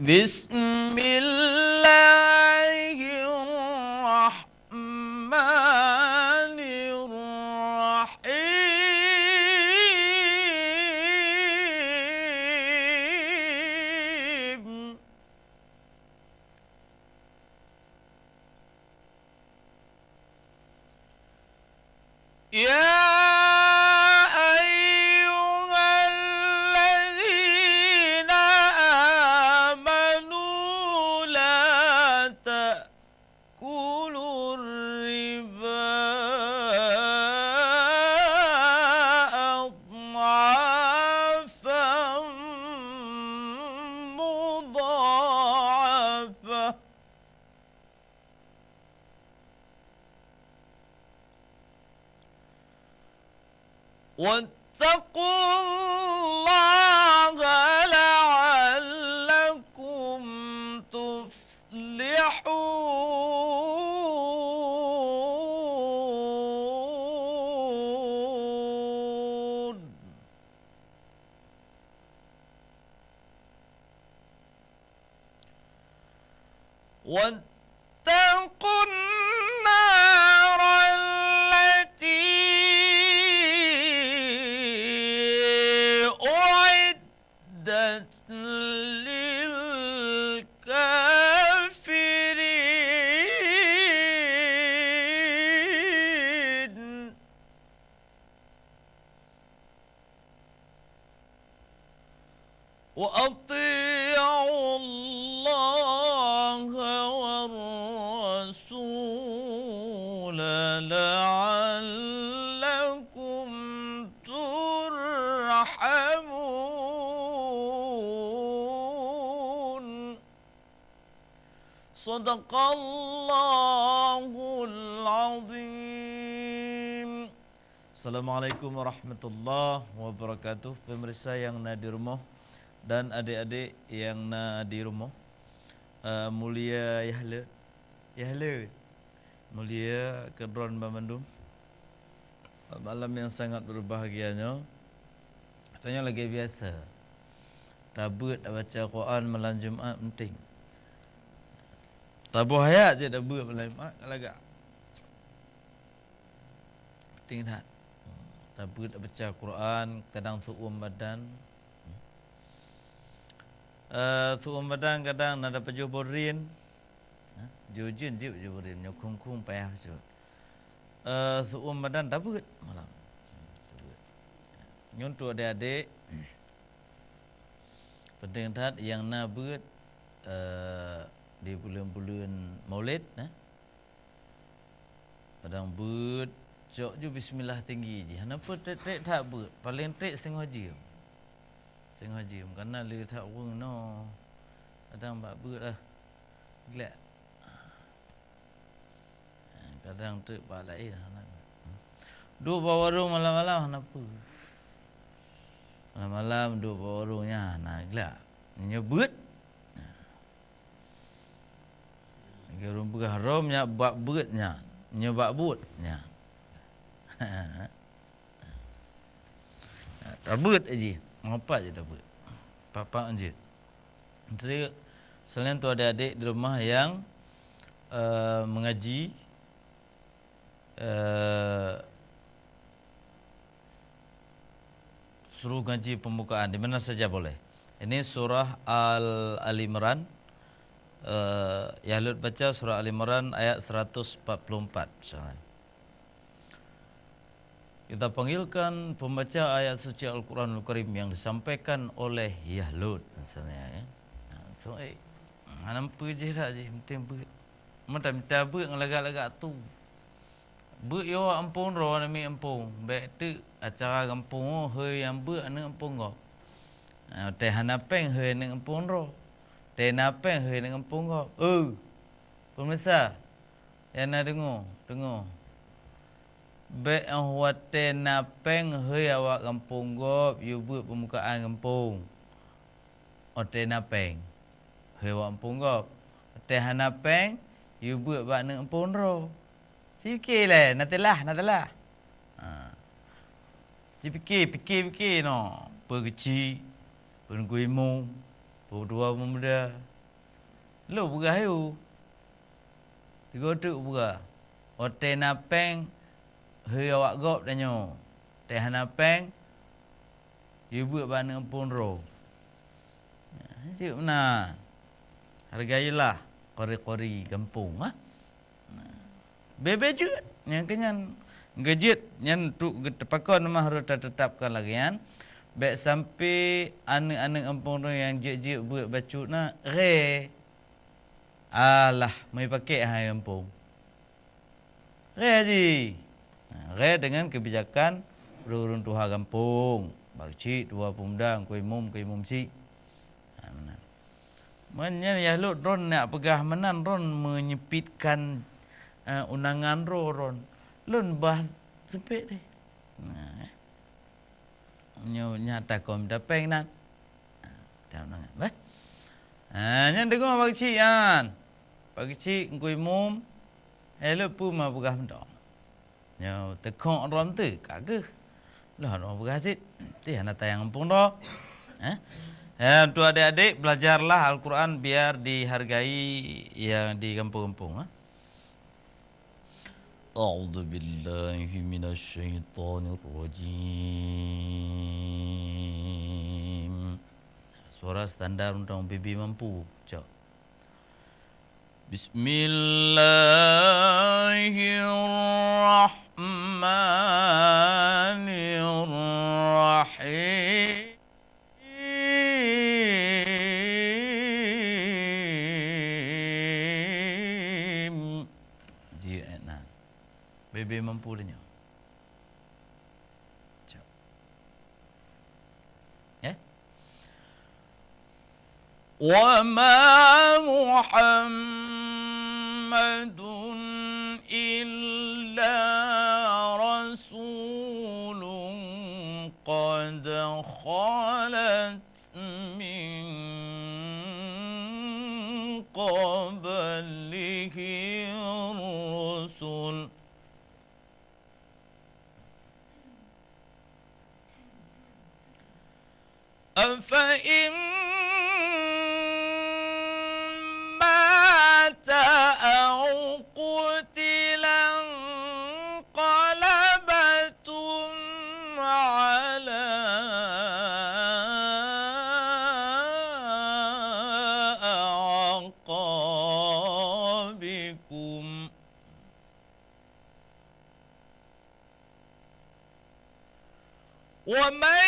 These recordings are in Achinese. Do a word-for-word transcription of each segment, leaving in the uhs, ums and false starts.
بسم الله الرحمن الرحيم. يا أيها الذين آمنوا لا تأكلوا الربا أضعافا مضاعفة واتقوا الله لعلكم تفلحون. واتقوا النار التي أعدت للكافرين. وأطيعوا الله والرسول لعلكم ترحمون. صدق الله العظيم. Assalamualaikum warahmatullahi wabarakatuh. Pemirsa nyang na di rumoh dan adik-adik nyang na di rumoh, eh, mulia yah le, yah le. Mulia keu droen banmandum. Malam nyang sangat berbahagia nyoe, tanyoe lagèe biasa tabeuet baca Quran malam Jumat penting. Taboh ayat cit tabeuet malam Jumat ka lagak. Penting that. Tabeuet baca Quran, kadang seu'uem badan. Eh, seu'uem badan kadang na dapat jih boh drien. Ha? Jih jih jih boh drien, nyoe khung-khung payah bacut. Eh, seu'uem badan tabeuet malam. Tabeuet. Nyoe untuk adik-adik, penting that nyang na beuet, eh, di buleuen-buleuen Maulid, eh. Kadang beuet, cok ju bismillah tinggi jih. Hana peue trek-trek that beuet. Paleng trek singoh jeuem. Singoh jeuem. Kana le that ureueng nyoe. Kadang bak beuet lah. Glek. Kadang trek bak laén hana. Duek bak warong malam-malam hana peue. Malam-malam duek bak warong nyan hana glak. Nyoe beuet. Lagèe ureueng peugah, "Rom nyak bak beuet nyan, nyoe bak buet nyan." Tabeuet jih, meupat jih tabeuet. Pak-pak jeuet. Jadi, selain tu adik-adik di rumah yang, eh, mengaji, eh, suruh ngaji pembukaan di mana saja boleh. Ini surah Al, Ali Imran. Eh, Yah Lôt baca surah Ali Imran ayat seratus empat puluh empat misalnya. Kita panggilkan pembaca ayat suci Al-Quranul Karim yang disampaikan oleh Yah Lôt misalnya, ya. Nah, so, eh, hana peue jih lah jih, penting beuet. Meuta-meuta beuet ngon lagak-lagak tu. Beuet yoh awak gampông droe, aneuk miet gampông. Bèk teuk acara gampông, oh, hôi nyang beuet aneuk gampông gob. Ah, teuh hana péng hôi aneuk gampông droe. Teuh na péng hôi aneuk gampông gob. Eu, peumisa, nyang na deungoe, deungoe. Bèk 'oh watèe na péng hôi awak gampông gob, yue beuet peumukaan gampông. Watèe na péng, hôi awak gampông gob. Watèe hana péng, yue beuet bak aneuk gampông droe. Sipike lé, na teulah, na teulah. Ha. Sipike, pike-pike noh. Peue geuchik, peue neugui imum, peue dua peumuda. Lôn peugah yue. Tiga teuk peugah. Watèe na péng, heu awak gob tanyoe. Watèe hana péng, yue beuet bak aneuëk gampông droe. Cit meunan. Hargailah qori-qori gampông, ha? Bèk-bèk jeuet, nyang keu nyan geujeuet nyan untuk geuteupakon, meuharôh tateutapkan lagèe nyan. Bèk sampoe aneuëk-aneuëk gampông droe nyang jeuet-jeuet beuet bacut na ré. Alah, meupakék hai gampông. Ré jih. Nah, ré deungon keubijakan ureuëng-ureuëng tuha gampông. Bak cit, dua peumuda, keu imum, keu imum cit. Ha, meunan. Meunyan yah lôn droen nak peugah meunan, droen menyempitkan, eh, undangan droe droen. Lôn bah sempit deh. Nah, eh. Nyoe nyata kon tapéng nan. Ha, dan mangat, bah. Ha, nyan deungoe Pak Keuchik nyan. Pak Keuchik, Teungku Imum, eh, lôn peue ma peugah mantong. Nyoe teukhok droe teuh, ka geuh. Lôn hana peugah cit. Teuh hana tayang gampông droe. Eh? Eh, untuk adik-adik, belajarlah Al-Quran biar dihargai yang di gampông-gampông, eh. A'udzubillahi minasyaitonirrajim. Suara standar untuk B B mampu, cok. Bismillahirrahmanirrahim. Jeuet na. B B mampu tanyoe. Cok. Eh? وما محمد إلا رسول قد خلت من قبله الرسل أفإن مات أو قتل انقلبتم على أعقابكم ومن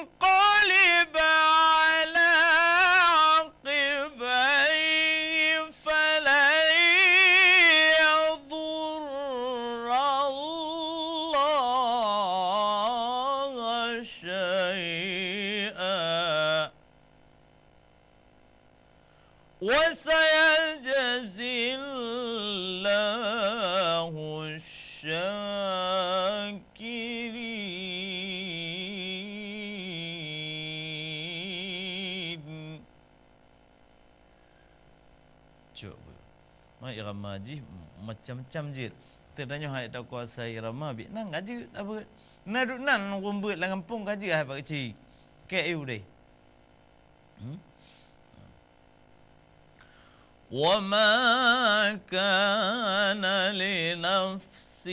ينقلب على عقبيه فلن يضر الله شيئا وسيجزي الله الشاكرين. Cok beuh. Ma irama jih macam-macam jeuet. Teutanyoe hai takuasai irama bit nang ka jeuet abeuet. Na duek nan ureuëng beuet lam gampông ka jeuet hai Pak Keuchik. Kek yu deh. Hmm? وما كان لنفس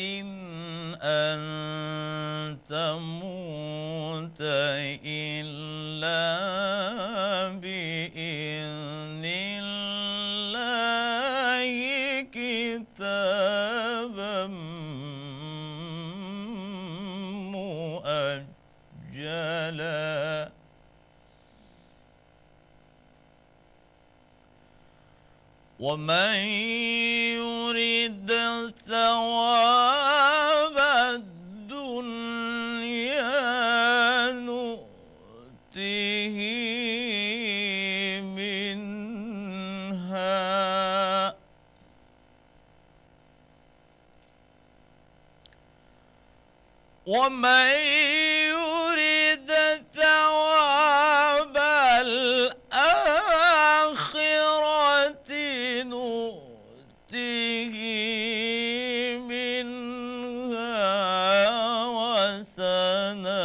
أن تموت إلا بإذن الله كتابا مؤجلا ومن يرد ثواب الدنيا نؤته منها ومن يرد ثواب الآخرة نؤته منها وسنجزي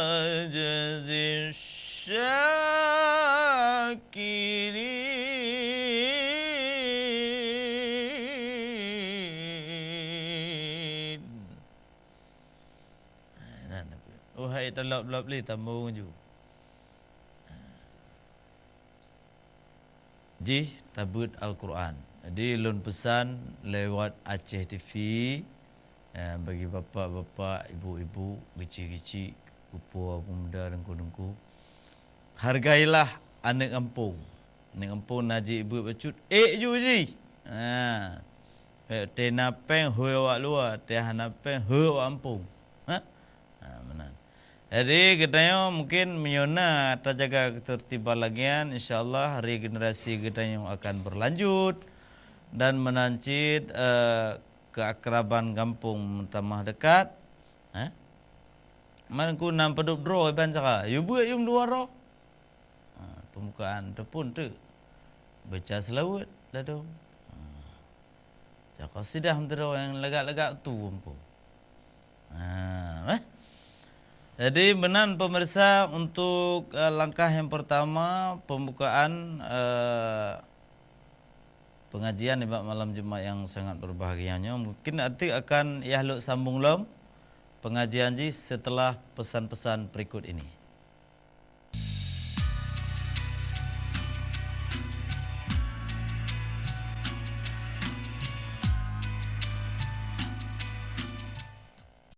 الشاكرين. talop-lop lé tambong ju. Jih tabeuet Al-Quran. Jadi lôn peusan lewat Aceh T V, eh, bagi bapak-bapak, ibu-ibu, geuchik-geuchik, kupo, pemuda, teungku-teungku, hargailah aneuk gampông. Aneuk gampông na jih beuet bacut, ék ju jih. Ha. Ék teuh na péng hôi awak luwa, teuh hana péng hôi awak gampông. Ha? Ha, meunan. Jadi geutanyoe mungkin meunyoe na tajaga keutertiban lagée nyan, insya Allah hari generasi geutanyoe akan berlanjut dan meunan cit, eh, keakraban gampông meutamah dekat. Eh? Man ku nan padub droe iban cara, yue beuet yue meudua droe. Ha, pembukaan teupun teuk. Baca selawat ladom. Ha. Baca qasidah meudroe nyang lagak-lagak tu gampông. Ha, eh. Jadi meunan pemirsa untuk, eh, langkah yang pertama pembukaan, eh, pengajian nibak malam Jumat yang sangat berbahagia nyoe. Mungkin até akan yah lok sambung lom pengajian jih setelah pesan-pesan berikut ini.